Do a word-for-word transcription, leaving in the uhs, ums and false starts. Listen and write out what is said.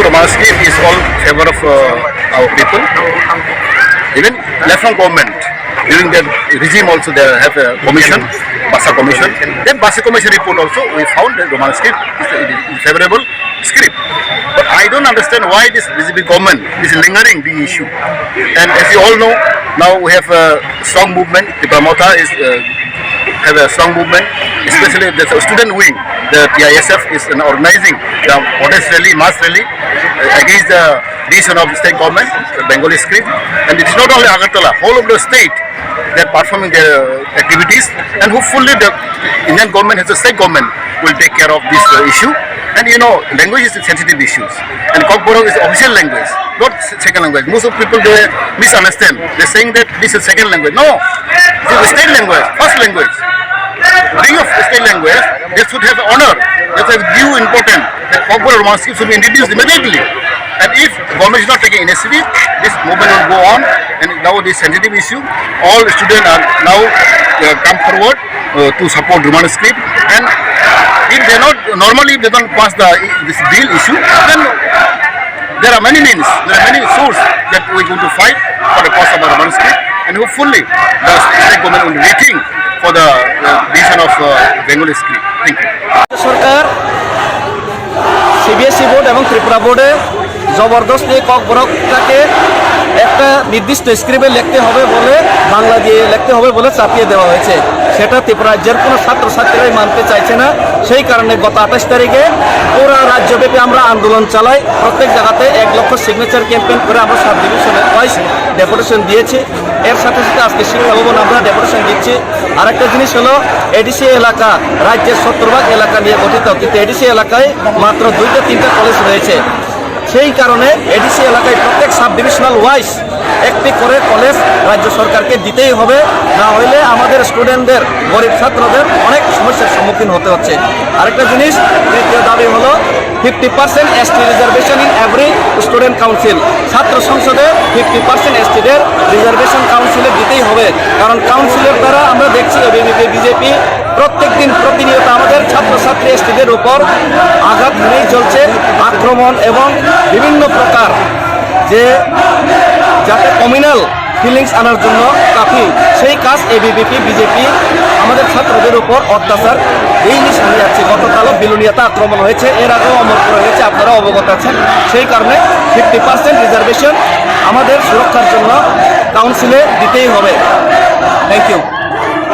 Roman script is all favor of uh, our people. Even Left Front government, during that regime also they have a commission, Basa Commission. That Basa Commission report also we found that Roman script is, is favorable script. But I don't understand why this B J P government is lingering the issue. And as you all know, now we have a strong movement. Tipra Motha is uh, have a strong movement, especially the student wing. The T I S F is an organizing the protest rally, mass rally uh, against the decision of the state government, the Bengali script. And it's not only Agartala, whole of the state, they're performing their uh, activities. And hopefully the Indian government has a state government will take care of this uh, issue. And you know, language is a sensitive issue. And Kokborok is official language, not s- second language. Most of people, they misunderstand. They're saying that this is second language. No, this is state language, first language. Being of state language, they should have honor, they should have due importance. That Kokborok Roman script should be introduced immediately. And if government is not taking initiative, this movement will go on. And now this sensitive issue, all students are now uh, come forward uh, to support Roman script. And if they not normally, if they don't pass the this bill issue, then there are many means, there are many sources that we are going to fight for the cause of our Roman script. And hopefully the state government will waiting for the uh, decision of uh, Bengali script. Thank you. Sarkar CBSE board এবং ত্রিপুরা বোর্ডে জবরদস্তি ককবরকটাকে একটা নির্দিষ্ট স্ক্রিপ্টে লিখতে হবে বলে, বাংলা দিয়ে লিখতে হবে বলে চাপিয়ে দেওয়া হয়েছে। সেটা ত্রিপুরা রাজ্যের কোনো ছাত্রছাত্রীরাই মানতে চাইছে না। সেই কারণে গত আঠাশ তারিখে পুরা রাজ্যব্যাপী আমরা আন্দোলন চালাই। প্রত্যেক জায়গাতে এক লক্ষ সিগনেচার ক্যাম্পেইন করে আমরা সাব ডিভিশনে ওয়াইজ ডেপুটেশন দিয়েছি। এর সাথে সাথে আজকে শিক্ষা ভবন আমরা ডেপুটেশন দিচ্ছি। আরেকটা জিনিস হলো, এডিসি এলাকা রাজ্যের সত্তর ভাগ এলাকা নিয়ে গঠিত, কিন্তু এডিসি এলাকায় মাত্র দুইটা তিনটা কলেজ রয়েছে। সেই কারণে এডিসি এলাকায় প্রত্যেক সাব ডিভিশনাল ওয়াইজ একটি করে কলেজ রাজ্য সরকারকে দিতেই হবে। না হইলে আমাদের স্টুডেন্টদের, গরিব ছাত্রদের অনেক সমস্যার সম্মুখীন হতে হচ্ছে। আরেকটা জিনিস, তৃতীয় দাবি হলো fifty percent ST reservation in every student council. ছাত্র সংসদে ফিফটি পার্সেন্ট এসটিদের রিজার্ভেশন কাউন্সিলে দিতেই হবে। কারণ কাউন্সিলের দ্বারা আমরা দেখছি এবিভিপি বিজেপি প্রত্যেক দিন প্রতিনিয়ত আমাদের ছাত্রছাত্রী এসটিদের উপর আঘাত হানেই চলছে, আক্রমণ এবং বিভিন্ন প্রকার যে যাতে কমিউনাল ফিলিংস আনার জন্য কাফি, সেই কাজ এবিভিপি বিজেপি আমাদের ছাত্রদের উপর অত্যাচার ডেইলি শুনে যাচ্ছে। গতকালও বিলোনিয়াতে আক্রমণ হয়েছে, এর আগেও অমরপুরে হয়েছে, আপনারা অবগত আছেন। সেই কারণে ফিফটি পার্সেন্ট রিজার্ভেশন আমাদের সুরক্ষার জন্য কাউন্সিলে দিতেই হবে। Thank you.